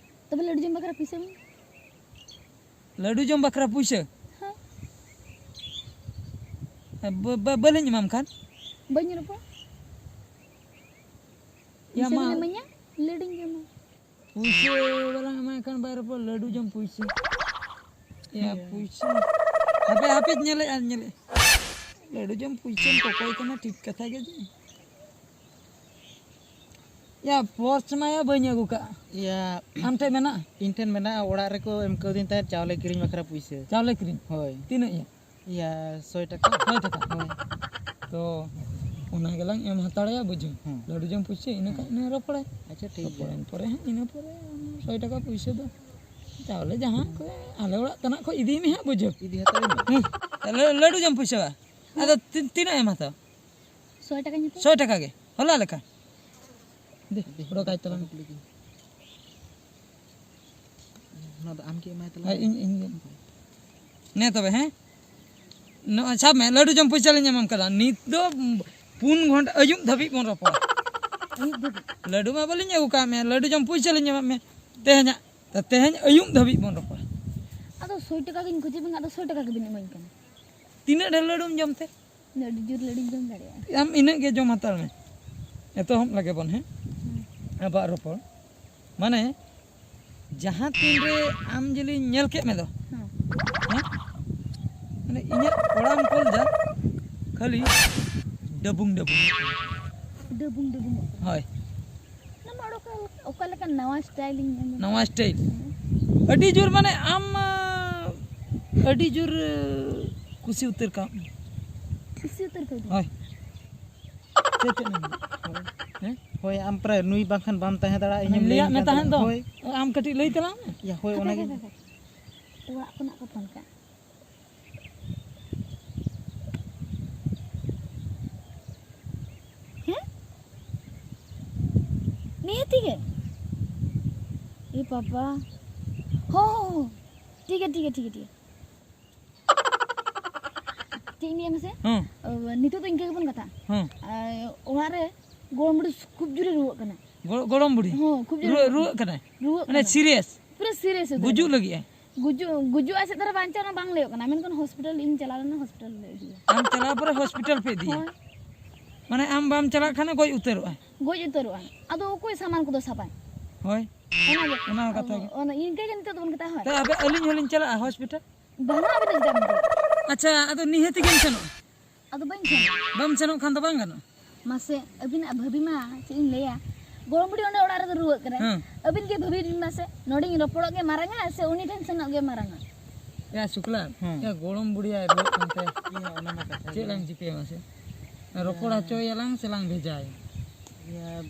ᱛᱚᱵᱮ ᱞᱟᱹᱰᱩ ᱡᱚᱢ ᱵᱟᱠᱷᱨᱟ ᱯᱩᱭᱥᱟᱹ ᱢᱟ? ᱞᱟᱹᱰᱩ ᱡᱚᱢ ᱵᱟᱠᱷᱨᱟ ᱯᱩᱭᱥᱟᱹ? ᱦᱮᱸ᱾ ᱵᱟ-, ᱵᱟ-, ᱵᱟᱹᱞᱤᱧ ᱮᱢᱟᱢ ᱠᱷᱟᱱ? ᱵᱟᱹᱧ ᱨᱚᱯᱚᱲ᱾ ᱭᱟ ᱯᱩᱭᱥᱟᱹ ᱢᱟ᱾ ᱵᱤᱱ ᱤᱢᱟᱹᱧᱟ, ᱞᱟᱹᱰᱩᱧ ᱡᱚᱢᱟ᱾ ᱯᱩᱭᱥᱟᱹ ᱵᱟᱞᱟᱝ ᱮᱢᱟᱭ ᱠᱷᱟᱱ ᱵᱟᱭ ᱨᱚᱯᱚᱲ, ᱞᱟᱹᱰᱩ ᱡᱚᱢ ᱯᱩᱭᱥᱟᱹ᱾ ᱭᱟ ᱦᱮᱸ᱾ ᱯᱩᱭᱥᱟᱹ᱾ ᱦᱟᱯᱮ, ᱦᱟᱯᱮ, ᱧᱮᱞᱮᱫᱼᱟ, ᱧᱮᱞᱮᱫ᱾ ᱞᱟᱹᱰᱩ ᱡᱚᱢ ᱯᱩᱭᱥᱟᱹᱢ ᱠᱚᱠᱚᱭ ᱠᱟᱱᱟ, ᱴᱷᱤᱠ ᱠᱟᱛᱷᱟ ᱜᱮ ᱡᱮ᱾ ᱭᱟ, ᱯᱚᱨᱥ ᱢᱟ ᱭᱟ ᱵᱟᱹᱧ ᱟᱹᱜᱩ ᱠᱟᱜᱼᱟ᱾ ᱭᱟ, ᱟᱢ ᱴᱷᱮᱱ ᱢᱮᱱᱟᱜᱼᱟ? ᱤᱧ ᱴᱷᱮᱱ ᱢᱮᱱᱟᱜᱼᱟ, ᱚᱲᱟᱜ ᱨᱮᱠᱚ ᱮᱢ ᱠᱟᱹᱣᱫᱤᱧ ᱛᱟᱦᱮᱸᱫ ᱪᱟᱣᱞᱮ ᱠᱤᱨᱤᱧ ᱵᱟᱠᱷᱨᱟ ᱯᱩᱭᱥᱟᱹ᱾ ᱪᱟᱣᱞᱮ ᱠᱤᱨᱤᱧ? ᱦᱳᱭ᱾ ᱛᱤᱱᱟᱹᱜ ᱭᱟ? ᱭᱟ, ᱥᱚᱭ ᱴᱟᱠᱟ᱾ ᱥᱚᱭ ᱴᱟᱠᱟ? ᱦᱳᱭ᱾ ᱛᱚ, ᱚᱱᱟ ᱜᱮᱞᱟᱝ ᱮᱢ ᱦᱟᱛᱟᱲᱟᱭᱟ, ᱵᱩᱡᱷᱟᱹᱣ᱾ ᱦᱩᱸ᱾ ᱞᱟᱹᱰᱩ ᱡᱚᱢ ᱯᱩᱭᱥᱟᱹ, ᱤᱱᱟᱹ ᱠᱷᱟᱱ ᱦᱩᱸ᱾ ᱤᱱᱟᱹ ᱨᱚᱯᱚᱲᱟᱭ᱾ ᱟᱪᱪᱷᱟ, ᱴᱷᱤᱠ ᱜᱮᱭᱟ᱾ ᱨᱚᱯᱚᱲᱮᱱ ᱯᱚᱨᱮ ᱦᱟᱸᱜ, ᱤᱱᱟᱹ ᱯᱚᱨᱮ ᱥᱚᱭ ᱴᱟᱠᱟ ᱯᱩᱭᱥᱟᱹ ᱫᱚ ᱪᱟᱣᱞᱮ ᱡᱟᱦᱟᱸ ᱠᱚ ᱟᱞᱮ ᱚᱲᱟᱜ ᱛᱮᱱᱟᱜ ᱠᱷᱚᱡ ᱤᱫᱤᱭ ᱢᱮ ᱦᱟᱸᱜ, ᱵᱩᱡᱷᱟᱹᱣ᱾ ᱤᱫᱤ ᱦᱟᱛᱟᱲ ᱢᱮ᱾ ᱦᱩᱸ᱾ ᱞᱟᱹ-, ᱞᱟᱹᱰᱩ ᱡᱚᱢ ᱯᱩᱭᱥᱟᱹ ᱵᱟ? ᱟᱫᱚ ᱛᱤ-, ᱛᱤᱱᱟᱹᱜ ᱮᱢ ᱦᱟᱛᱟᱣᱟ? ᱥᱚᱭ ᱴᱟᱠᱟᱧ ᱦᱟᱛᱟᱣᱟ᱾ ᱥᱚᱭ ᱴᱟᱠᱟ ᱜᱮ? ᱦᱚᱞᱟ ᱞᱮᱠᱟ? ᱫᱮ, ᱫᱮ, ᱚᱰᱚᱠ ᱟᱭ ᱛᱟᱞᱟᱝ᱾ ᱱᱚᱣᱟ ᱫᱚ ᱟᱢ ᱜᱮ ᱮᱢᱟᱭ ᱛᱟᱞᱟᱝ᱾ ᱦᱮᱸ, ᱤᱧ, ᱤᱧ ᱜᱮ᱾ ᱱᱮ ᱛᱚᱵᱮ, ᱦᱮᱸ? ᱱᱚᱜᱼᱚᱭ ᱥᱟᱵ ᱢᱮ, ᱞᱟᱹᱰᱩ ᱡᱚᱢ ᱯᱚᱭᱥᱟ ᱞᱤᱧ ᱮᱢᱟᱢ ᱠᱟᱱᱟ᱾ ᱱᱤᱛ ᱫᱚ ᱯᱩᱱ ᱜᱷᱚᱱᱴᱟ, ᱟᱹᱭᱩᱵ ᱫᱷᱟᱹᱵᱤᱡ ᱵᱚᱱ ᱨᱚᱯᱚᱲᱟ᱾ ᱟᱹᱭᱩᱵ ᱫᱷᱟᱹᱵᱤᱡ? ᱞᱟᱹᱰᱩ ᱢᱟ ᱵᱟᱹᱞᱤᱧ ᱟᱹᱜᱩ ᱠᱟᱜ ᱢᱮ, ᱞᱟᱹᱰᱩ ᱡᱚᱢ ᱯᱚᱭᱥᱟ ᱞᱤᱧ ᱮᱢᱟᱜ ᱢᱮ ᱛᱮᱦᱮᱧᱟᱜ᱾ ᱛᱮᱦᱮᱧ ᱟᱹᱭᱩᱵ ᱫᱷᱟᱹᱵᱤᱡ ᱵᱚᱱ ᱨᱚᱯᱚᱲᱟ᱾ ᱟᱫᱚ ᱥᱚᱭ ᱴᱟᱠᱟ ᱜᱤᱧ ᱠᱷᱚᱡᱮ ᱵᱮᱱᱟ, ᱟᱫᱚ ᱥᱚᱭ ᱴᱟᱠᱟ ᱜᱮᱵᱤᱱ ᱤᱢᱟᱹᱧ ᱠᱟᱱᱟ᱾ ᱛᱤᱱᱟᱹᱜ ᱰᱷᱮᱨ ᱞᱟᱹᱰᱩᱢ ᱡᱚᱢ ᱛᱮ? ᱟᱹᱰᱤ ᱡᱳᱨ ᱞᱟᱹᱰᱩᱧ ᱡᱚᱢ ᱫᱟᱲᱮᱭᱟᱜᱼᱟ᱾ ᱟᱢ ᱤᱱᱟᱹᱜ ᱜᱮ ᱡᱚᱢ ᱦᱟᱛᱟᱲ ᱢᱮ᱾ ᱮᱛᱚᱦᱚᱵ ᱞᱟᱜᱮ ᱵᱚᱱ, ᱦᱮᱸ? ᱦᱮᱸ᱾ ᱟᱵᱚᱣᱟᱜ ᱨᱚᱯᱚᱲ᱾ ᱢᱟᱱᱮ, ᱡᱟᱦᱟᱸ ᱛᱤᱱ ᱨᱮ ᱟᱢ ᱡᱮᱞᱤᱧ ᱧᱮᱞ ᱠᱮᱫ ᱢᱮ ᱫᱚ, ᱦᱮᱸ᱾ ᱦᱮᱸ? ᱢᱟᱱᱮ, ᱤᱧᱟᱹᱜ ᱠᱚᱲᱟᱢ ᱠᱚᱞ ᱫᱟ, ᱠᱷᱟᱹᱞᱤ ᱰᱟᱹᱵᱩᱝ ᱰᱟᱹᱵᱩᱝ᱾ ᱰᱟᱹᱵᱩᱝ ᱰᱟᱹᱵᱩᱝ᱾ ᱦᱳᱭ᱾ ᱚᱱᱟ ᱢᱟ ᱚᱠᱟ, ᱚᱠᱟ ᱱᱟᱣᱟ ᱥᱴᱟᱭᱤᱞ ᱤᱧ ᱧᱮᱞ ᱱᱟᱣᱟ ᱥᱴᱟᱭᱤᱞ᱾ ᱟᱹᱰᱤ ᱡᱳᱨ, ᱢᱟᱱᱮ, ᱟᱢ, ᱟᱹᱰᱤ ᱡᱳᱨ ᱠᱩᱥᱤ ᱩᱛᱟᱹᱨ ᱠᱟᱜ ᱢᱮ᱾ ᱠᱩᱥᱤ ᱩᱛᱟᱹᱨ ᱠᱟᱜ ᱢᱮ᱾ ᱦᱳᱭ᱾ ᱪᱮᱫ, ᱪᱮᱫ ᱮᱢ ᱢᱮᱱᱫᱟ? ᱦᱮᱸ? ᱦᱳᱭ, ᱟᱢ ᱯᱨᱟᱭ ᱱᱩᱭ ᱵᱟᱝᱠᱷᱟᱱ ᱵᱟᱢ ᱛᱟᱦᱮᱸ ᱫᱟᱲᱮᱭᱟᱜᱼᱟ, ᱤᱧᱮᱢ ᱞᱟᱹᱭᱟᱫ ᱢᱮ ᱛᱟᱦᱮᱸᱫ ᱫᱚ᱾ ᱦᱳᱭ᱾ ᱟᱢ ᱠᱟᱹᱴᱤᱡ ᱞᱟᱹᱭ ᱛᱟᱞᱟᱝ ᱢᱮ᱾ ᱭᱟ, ᱦᱳᱭ, ᱦᱟᱯᱮ, ᱚᱱᱟᱜᱮ᱾ ᱦᱟᱯᱮ, ᱦᱟᱯᱮ᱾ ᱚᱲᱟᱜ ᱠᱷᱚᱱᱟᱜ ᱠᱚ ᱯᱷᱳᱱ ᱠᱟᱜ᱾ ᱦᱮᱸ? ᱱᱤᱦᱟᱹᱛᱤ ᱜᱮ᱾ ᱮ ᱵᱟᱵᱟ᱾ ᱦᱚᱸ, ᱦᱚᱸ, ᱦᱚᱸ᱾ ᱴᱷᱤᱠ ᱜᱮᱭᱟ, ᱴᱷᱤᱠ ᱜᱮᱭᱟ, ᱴᱷᱤᱠ ᱜᱮᱭᱟ, ᱴᱷᱤᱠ ᱜᱮᱭᱟ᱾ ᱪᱮᱫ ᱤᱧ ᱞᱟᱹᱭᱟ ᱢᱟᱥᱮ? ᱦᱮᱸ᱾ ᱚ, ᱱᱤᱛᱚᱜ ᱫᱚ ᱤᱱᱠᱟᱹ ᱜᱮᱵᱚᱱ ᱠᱟᱛᱷᱟᱜᱼᱟ᱾ ᱦᱮᱸ᱾ ᱟᱨ ᱚᱲᱟᱜ ᱨᱮ ᱜᱚᱲᱚᱢ ᱵᱩᱰᱷᱤ ᱠᱷᱩᱵ ᱡᱳᱨᱮ ᱨᱩᱣᱟᱹᱜ ᱠᱟᱱᱟ᱾ ᱜᱚ-, ᱜᱚᱲᱚᱢ ᱵᱩᱰᱷᱤ? ᱦᱮᱸ, ᱠᱷᱩᱵ ᱡᱳᱨᱮ ᱨᱩᱣᱟᱹ-, ᱨᱩᱣᱟᱹᱜ ᱠᱟᱱᱟ᱾ ᱨᱩᱣᱟᱹᱜ ᱢᱟᱱᱮ ᱠᱟᱱᱟ᱾ ᱥᱤᱨᱤᱭᱟᱥ? ᱯᱩᱨᱟᱹ ᱥᱤᱨᱤᱭᱟᱥ ᱩᱛᱟᱹᱨ᱾ ᱜᱩᱡᱩᱜ ᱞᱟᱹᱜᱤᱫ ᱟᱭ? ᱜᱩᱡᱩᱜ, ᱜᱩᱡᱩᱜ ᱟᱭ ᱥᱮ ᱫᱷᱟᱨᱟ ᱵᱟᱧᱪᱟᱣ ᱚᱱᱟ ᱵᱟᱝ ᱞᱟᱹᱭᱚᱜ ᱠᱟᱱᱟ, ᱢᱮᱱᱠᱷᱟᱱ ᱦᱚᱥᱯᱤᱴᱟᱞ ᱤᱧ ᱪᱟᱞᱟᱣ ᱞᱮᱱᱟ, ᱦᱚᱥᱯᱤᱴᱟᱞ ᱞᱮ ᱤᱫᱤᱭᱟ᱾ ᱟᱢ ᱪᱟᱞᱟᱣ ᱯᱚᱨᱮ ᱦᱚᱥᱯᱤᱴᱟᱞ ᱯᱮ ᱤᱫᱤᱭᱟ? ᱦᱳᱭ᱾ ᱢᱟᱱᱮ ᱟᱢ ᱵᱟᱢ ᱪᱟᱞᱟᱜ ᱠᱷᱟᱱ ᱜᱚᱡ ᱩᱛᱟᱹᱨᱚᱜᱼᱟ? ᱜᱚᱡ ᱩᱛᱟᱹᱨᱚᱜᱼᱟ᱾ ᱟᱫᱚ ᱚᱠᱚᱭ ᱥᱟᱢᱟᱱ ᱠᱚᱫᱚ ᱥᱟᱯᱟᱭ? ᱦᱳᱭ᱾ ᱚᱱᱟ ᱜᱮ᱾ ᱚᱱᱟ ᱦᱚᱸ ᱠᱟᱛᱷᱟ ᱜᱮ᱾ ᱚᱱᱟ ᱤᱱᱠᱟᱹ ᱜᱮ ᱱᱤᱛᱚᱜ ᱫᱚᱵᱚᱱ ᱠᱟᱛᱷᱟ, ᱦᱳᱭ᱾ ᱛᱚ ᱟᱵᱮ-, ᱟᱹᱞᱤᱧ ᱦᱚᱸᱞᱤᱧ ᱪᱟᱞᱟᱜᱼᱟ ᱦᱚᱥᱯᱤᱴᱟᱞ? ᱵᱟᱝᱟ, ᱟᱹᱵᱤᱱ ᱫᱚ ᱪᱮᱫᱟᱜ ᱵᱤᱱ ᱪᱟᱞᱟᱜᱼᱟ? ᱟᱪᱪᱷᱟ, ᱟᱫᱚ ᱱᱤᱦᱟᱹᱛ ᱜᱮᱢ ᱥᱮᱱᱚᱜᱼᱟ? ᱟᱫᱚ ᱵᱟᱹᱧ ᱥᱮᱱᱚᱜᱼᱟ᱾ ᱵᱟᱢ ᱥᱮᱱᱚᱜ ᱠᱷᱟᱱ ᱫᱚ ᱵᱟᱝ ᱜᱟᱱᱚᱜᱼᱟ᱾ ᱢᱟᱥᱮ, ᱟᱹᱵᱤᱱᱟᱜ ᱵᱷᱟᱹᱵᱤ ᱢᱟ ᱪᱮᱫ ᱤᱧ ᱞᱟᱹᱭᱟ, ᱜᱚᱲᱚᱢ ᱵᱩᱰᱷᱤ ᱚᱸᱰᱮ ᱚᱲᱟᱜ ᱨᱮᱫᱚ ᱨᱩᱣᱟᱹᱜ ᱠᱟᱱᱟᱭ᱾ ᱦᱮᱸ᱾ ᱟᱹᱵᱤᱱ ᱜᱮ ᱵᱷᱟᱹᱵᱤ ᱵᱤᱱ ᱢᱟᱥᱮ, ᱱᱚᱰᱮᱧ ᱨᱚᱯᱚᱲᱚᱜ ᱜᱮ ᱢᱟᱨᱟᱝᱟ ᱥᱮ ᱩᱱᱤ ᱴᱷᱮᱱ ᱥᱮᱱᱚᱜ ᱜᱮ ᱢᱟᱨᱟᱝᱟ? ᱭᱟ ᱥᱩᱠᱞᱟ, ᱦᱮᱸ᱾ ᱭᱟ ᱜᱚᱲᱚᱢ ᱵᱩᱰᱷᱤ ᱟᱭ ᱨᱩᱣᱟᱹᱜ ᱠᱟᱱ ᱛᱟᱭᱟ᱾ ᱤᱭᱟᱹ, ᱚᱱᱟ ᱢᱟ ᱠᱟᱛᱷᱟ ᱪᱮᱫ ᱜᱮ᱾ ᱞᱟᱝ ᱪᱤᱠᱟᱹᱭᱟ ᱢᱟᱥᱮ? ᱨᱚᱯᱚᱲ ᱦᱚᱪᱚᱭᱟᱞᱟᱝ ᱥᱮ ᱞᱟᱝ ᱵᱷᱮᱡᱟᱭᱟ? ᱤᱭᱟᱹ,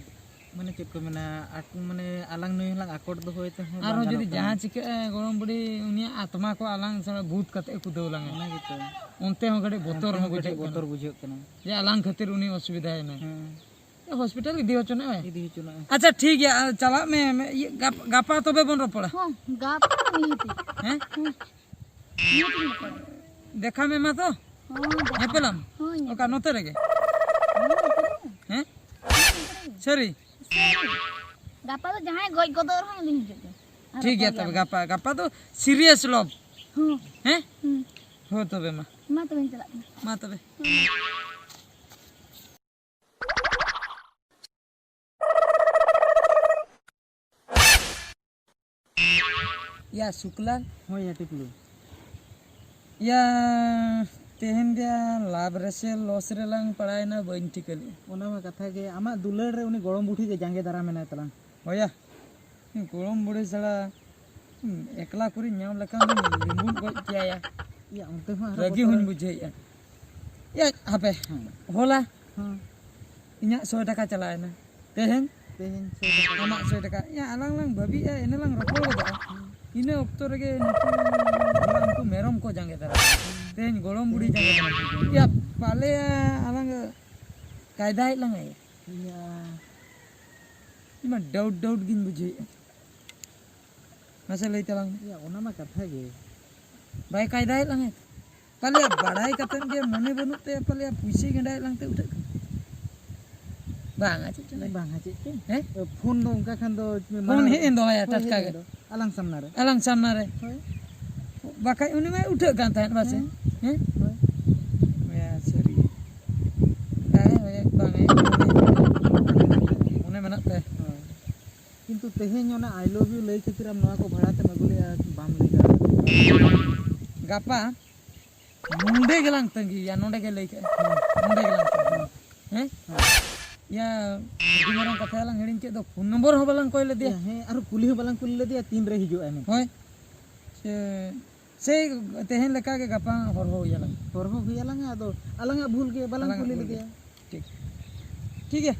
ᱢᱟᱱᱮ ᱪᱮᱫ ᱠᱚ ᱢᱮᱱᱟ, ᱟᱠ-, ᱢᱟᱱᱮ ᱟᱞᱟᱝ ᱱᱩᱭ ᱦᱚᱸᱞᱟᱝ ᱟᱠᱚᱴ ᱫᱚᱦᱚᱭ ᱛᱮᱦᱚᱸ ᱵᱟᱝ ᱟᱨᱦᱚᱸ ᱡᱩᱫᱤ ᱜᱟᱱᱚᱜ ᱠᱟᱱᱟ᱾ ᱡᱟᱦᱟᱸ ᱪᱤᱠᱟᱹᱜᱼᱟ, ᱜᱚᱲᱚᱢ ᱵᱩᱰᱷᱤ ᱩᱱᱤᱭᱟᱜ ᱟᱛᱢᱟ ᱠᱚ ᱟᱞᱟᱝ ᱥᱟᱞᱟᱜ ᱵᱷᱩᱛ ᱠᱟᱛᱮ ᱠᱚ ᱫᱟᱹᱲ ᱞᱟᱝᱟ᱾ ᱚᱱᱟ ᱜᱮᱛᱚ᱾ ᱚᱱᱛᱮ ᱦᱚᱸ ᱠᱟᱹᱴᱤᱡ ᱵᱚᱛᱚᱨ ᱚᱱᱛᱮ ᱦᱚᱸ ᱦᱚᱸ ᱠᱟᱹᱴᱤᱡ ᱵᱩᱡᱷᱟᱹᱜ ᱠᱟᱱᱟ᱾ ᱵᱚᱛᱚᱨ ᱵᱩᱡᱷᱟᱹᱜ ᱠᱟᱱᱟ᱾ ᱡᱮ ᱟᱞᱟᱝ ᱠᱷᱟᱹᱛᱤᱨ ᱩᱱᱤ ᱚᱥᱩᱵᱤᱫᱷᱟᱭᱮᱱᱟ᱾ ᱦᱮᱸ᱾ ᱦᱚᱥᱯᱤᱴᱟᱞ ᱤᱫᱤ ᱦᱚᱪᱚ ᱱᱟᱭ᱾ ᱤᱫᱤ ᱦᱚᱪᱚ ᱱᱟᱭ᱾ ᱟᱪᱪᱷᱟ, ᱴᱷᱤᱠ ᱜᱮᱭᱟ, ᱟᱨ ᱪᱟᱞᱟᱜ ᱢᱮ, ᱢᱮ, ᱤᱭᱟᱹ, ᱜᱟᱯ-, ᱜᱟᱯᱟ ᱛᱚᱵᱮ ᱵᱚᱱ ᱨᱚᱯᱚᱲᱟ᱾ ᱦᱚᱸ, ᱜᱟᱯᱟ ᱱᱤᱦᱟᱹᱛᱤ᱾ ᱦᱮᱸ? ᱦᱩᱸ᱾ ᱱᱤᱦᱟᱹᱛᱤ ᱨᱚᱯᱚᱲᱟ᱾ ᱫᱮᱠᱷᱟ ᱢᱮ ᱢᱟ ᱛᱚ᱾ ᱦᱚᱸ, ᱫᱮᱠᱷᱟ᱾ ᱧᱮᱯᱮᱞᱟᱢ? ᱦᱚᱸ, ᱧᱮᱯᱮᱞ᱾ ᱚᱠᱟ ᱱᱚᱛᱮ ᱨᱮᱜᱮ? ᱦᱚᱸ, ᱱᱚᱛᱮ ᱨᱮᱜᱮ᱾ ᱦᱮᱸ? ᱥᱟᱹᱨᱤ? ᱥᱟᱹᱨᱤ᱾ ᱜᱟᱯᱟ ᱫᱚ ᱡᱟᱦᱟᱸᱭ ᱜᱚᱡ ᱜᱚᱫᱚᱜ ᱨᱮᱦᱚᱸ ᱤᱧ ᱫᱩᱧ ᱦᱤᱡᱩᱜ ᱜᱮᱭᱟ᱾ ᱟᱨ ᱴᱷᱤᱠ ᱜᱮᱭᱟ ᱨᱚᱯᱚᱲ ᱛᱚᱵᱮ, ᱜᱮᱭᱟᱵᱚᱱ᱾ ᱜᱟᱯᱟ, ᱜᱟᱯᱟ ᱫᱚ serious love᱾ ᱦᱚᱸ᱾ ᱦᱮᱸ? ᱦᱩᱸ᱾ ᱦᱳᱭ ᱛᱚᱵᱮ ᱢᱟ᱾ ᱢᱟ ᱛᱚᱵᱮᱧ ᱪᱟᱞᱟᱜ ᱠᱟᱱᱟ᱾ ᱢᱟ ᱛᱚᱵᱮ᱾ ᱦᱩᱸ᱾ ᱭᱟ ᱥᱩᱠᱞᱟᱞ᱾ ᱦᱳᱭ ᱭᱟ ᱴᱤᱯᱞᱩ᱾ ᱭᱟ, ᱛᱮᱦᱮᱧ ᱫᱚ ᱞᱟᱵᱷ ᱨᱮᱥᱮ ᱞᱚᱥ ᱨᱮᱞᱟᱝ ᱯᱟᱲᱟᱣᱮᱱᱟ, ᱵᱟᱹᱧ ᱴᱷᱤᱠᱟᱹ ᱞᱮᱫᱼᱟ᱾ ᱚᱱᱟ ᱢᱟ ᱠᱟᱛᱷᱟ ᱜᱮ, ᱟᱢᱟᱜ ᱫᱩᱞᱟᱹᱲ ᱨᱮ ᱩᱱᱤ ᱜᱚᱲᱚᱢ ᱵᱩᱰᱷᱤ ᱜᱮ ᱡᱟᱸᱜᱮ ᱫᱟᱨᱟᱢ ᱢᱮᱱᱟᱭ ᱛᱟᱞᱟᱝ᱾ ᱦᱳᱭᱟ᱾ ᱜᱚᱲᱚᱢ ᱵᱩᱲᱦᱤ ᱥᱟᱞᱟᱜ ᱮᱠᱞᱟ ᱠᱚᱨᱮᱧ ᱧᱟᱢ ᱞᱮᱠᱷᱟᱱ ᱫᱚᱧ ᱞᱤᱢᱵᱩᱧ ᱜᱚᱡ ᱠᱮᱭᱟ᱾ ᱭᱟ, ᱚᱱᱛᱮ ᱦᱚᱸ ᱟᱨᱚ ᱨᱟᱹᱜᱤ ᱵᱚᱛᱚᱨ᱾ ᱦᱚᱸᱧ ᱵᱩᱡᱷᱟᱹᱣᱮᱫᱼᱟ᱾ ᱭᱟ, ᱦᱟᱯᱮ, ᱦᱮᱸ᱾ ᱦᱚᱞᱟ ᱦᱮᱸ᱾ ᱤᱧᱟᱹᱜ ᱥᱚᱭ ᱴᱟᱠᱟ ᱪᱟᱞᱟᱣᱮᱱᱟ᱾ ᱛᱮᱦᱮᱧ ᱛᱮᱦᱮᱧ ᱥᱚᱭ ᱴᱟᱠᱟ᱾ ᱟᱢᱟᱜ ᱥᱚᱭ ᱴᱟᱠᱟ᱾ ᱭᱟ, ᱟᱞᱟᱝ ᱞᱟᱝ ᱵᱷᱟᱹᱵᱤᱜᱼᱟ, ᱤᱱᱟᱹ ᱞᱟᱝ ᱨᱚᱯᱚᱲ ᱜᱚᱫᱚᱜᱼᱟ᱾ ᱦᱮᱸ᱾ ᱤᱱᱟᱹ ᱚᱠᱛᱚ ᱨᱮᱜᱮ ᱱᱩᱠᱩ ᱦᱚᱲ ᱩᱱᱠᱩ ᱢᱮᱨᱚᱢ ᱠᱚ ᱡᱟᱸᱜᱮ ᱫᱟᱨᱟᱢ᱾ ᱛᱮᱦᱮᱧ ᱜᱚᱲᱚᱢ ᱵᱩᱲᱦᱤ ᱡᱟᱸᱜᱮ ᱫᱟᱨᱟᱢ᱾ ᱭᱟ, ᱯᱟᱞᱮ ᱟᱞᱟᱝ ᱠᱟᱭᱫᱟᱭᱮᱫ ᱞᱟᱝᱟᱭ᱾ ᱭᱟ᱾ ᱤᱧ ᱢᱟ ᱰᱟᱣᱩᱴ ᱰᱟᱣᱩᱴ ᱜᱤᱧ ᱵᱩᱡᱷᱟᱹᱣᱮᱫᱼᱟ᱾ ᱢᱟᱥᱮ ᱞᱟᱹᱭ ᱛᱟᱞᱟᱝ ᱢᱮ᱾ ᱭᱟ, ᱚᱱᱟ ᱢᱟ ᱠᱟᱛᱷᱟ ᱜᱮ᱾ ᱵᱟᱭ ᱠᱟᱭᱫᱟᱭᱮᱫ ᱞᱟᱝᱟ᱾ ᱯᱟᱞᱮᱭᱟ ᱵᱟᱲᱟᱭ ᱠᱟᱛᱮᱫ ᱜᱮ ᱢᱚᱱᱮ ᱵᱟᱹᱱᱩᱜ ᱛᱟᱭᱟ, ᱯᱟᱞᱮᱭᱟ ᱯᱩᱭᱥᱟᱹᱭ ᱜᱮᱸᱰᱟᱭᱮᱫ ᱞᱟᱝ ᱛᱮ ᱩᱴᱷᱟᱹᱜ ᱠᱟᱱᱟ᱾ ᱵᱟᱝᱟ ᱪᱮᱫ ᱪᱚᱝ᱾ ᱵᱟᱝᱟ ᱪᱮᱫ ᱪᱚᱝ᱾ ᱦᱮᱸ? ᱯᱷᱳᱱ ᱫᱚ ᱚᱱᱠᱟ ᱠᱷᱟᱱ ᱫᱚ ᱦᱳᱭ, ᱢᱟᱲᱟᱝ ᱦᱮᱡ ᱮᱱ ᱫᱚ, ᱦᱳᱭ, ᱴᱟᱴᱠᱟ ᱦᱮᱡ ᱜᱮ᱾ ᱮᱱ ᱫᱚ᱾ ᱟᱞᱟᱝ ᱥᱟᱢᱱᱟ ᱨᱮ᱾ ᱟᱞᱟᱝ ᱥᱟᱢᱱᱟ ᱨᱮ᱾ ᱦᱳᱭ᱾ ᱵᱟᱠᱷᱟᱡ ᱩᱱᱤ ᱢᱟᱭ ᱩᱴᱷᱟᱹᱜ ᱠᱟᱱ ᱛᱟᱦᱮᱸᱫ, ᱵᱟᱥᱮ? ᱦᱮᱸ᱾ ᱦᱮᱸ? ᱦᱳᱭ᱾ ᱦᱮᱸ, ᱥᱟᱹᱨᱤ ᱜᱮ᱾ ᱵᱟᱝ ᱦᱮᱡ, ᱵᱟᱝ ᱦᱮᱡ᱾ ᱢᱚᱱᱮ ᱢᱮᱱᱟᱜ ᱛᱟᱭᱟ᱾ ᱦᱳᱭ᱾ ᱠᱤᱱᱛᱩ ᱛᱮᱦᱮᱧ ᱚᱱᱟ "I love you" ᱞᱟᱹᱭ ᱠᱷᱟᱹᱛᱤᱨ ᱟᱢ ᱱᱚᱣᱟ ᱠᱚ ᱵᱷᱟᱲᱟ ᱛᱮᱢ ᱟᱹᱜᱩ ᱞᱮᱜᱼᱟ, ᱵᱟᱢ ᱞᱟᱹᱭ ᱫᱟᱲᱮᱭᱟᱫᱟ᱾ ᱜᱟᱯᱟ ᱱᱚᱸᱰᱮ ᱜᱮᱞᱟᱝ ᱛᱟᱺᱜᱤᱭᱟ, ᱱᱚᱸᱰᱮ ᱜᱮ ᱞᱟᱹᱭ ᱠᱟᱜᱼᱟ᱾ ᱱᱚᱸᱰᱮ ᱜᱮᱞᱟᱝ ᱛᱟᱺᱜᱤᱭᱟ᱾ ᱦᱮᱸ? ᱭᱟ, ᱟᱹᱰᱤ ᱢᱟᱨᱟᱝ ᱠᱟᱛᱷᱟ ᱞᱟᱝ ᱦᱤᱲᱤᱧ ᱠᱮᱫ ᱫᱚ, ᱯᱷᱳᱱ ᱱᱚᱢᱵᱚᱨ ᱦᱚᱸ ᱵᱟᱞᱟᱝ ᱠᱚᱭ ᱞᱮᱫᱮᱭᱟ᱾ ᱦᱮᱸ, ᱟᱨ ᱠᱩᱞᱤ ᱦᱚᱸ ᱵᱟᱞᱟᱝ ᱠᱩᱞᱤ ᱞᱮᱫᱮᱭᱟ, ᱛᱤᱱ ᱨᱮ ᱦᱤᱡᱩᱜ ᱟᱭ ᱢᱮᱱᱛᱮ᱾ ᱦᱳᱭ᱾ ᱥᱮ, ᱥᱮᱭ ᱛᱮᱦᱮᱧ ᱞᱮᱠᱟ ᱜᱮ ᱜᱟᱯᱟ ᱦᱚᱨᱦᱚ ᱦᱩᱭ ᱟᱞᱟᱝ᱾ ᱦᱚᱨᱦᱚ ᱦᱩᱭ ᱟᱞᱟᱝᱟ, ᱟᱫᱚ ᱟᱞᱟᱝᱟᱜ ᱵᱷᱩᱞ ᱜᱮ, ᱵᱟᱞᱟᱝ ᱟᱞᱟᱝᱟᱜ ᱠᱩᱞᱤ ᱵᱷᱩᱞ ᱜᱮ᱾ ᱞᱮᱫᱮᱭᱟ᱾ ᱴᱷᱤᱠ᱾ ᱴᱷᱤᱠ ᱜᱮᱭᱟ᱾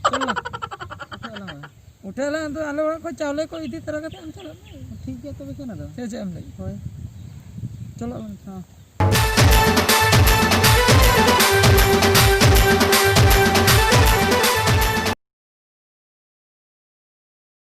ᱪᱚᱞᱚ᱾ ᱩᱴᱷᱟᱹᱣ ᱟᱞᱟᱝ᱾ ᱩᱴᱷᱟᱹᱣ ᱟᱞᱟᱝ ᱫᱚ ᱟᱞᱮ ᱚᱲᱟᱜ ᱠᱷᱚᱱ ᱪᱟᱣᱞᱮ ᱠᱚ ᱤᱫᱤ ᱛᱚᱨᱟ ᱠᱟᱛᱮ ᱟᱢ ᱪᱟᱞᱟᱜ ᱢᱮ᱾ ᱴᱷᱤᱠ ᱜᱮᱭᱟ ᱛᱚᱵᱮ ᱠᱷᱟᱱ ᱟᱫᱚ᱾ ᱥᱮ ᱪᱮᱫ ᱮᱢ ᱞᱟᱹᱭ? ᱦᱳᱭ᱾ ᱪᱚᱞᱚ ᱟᱞᱟᱝ᱾ ᱦᱚᱸ᱾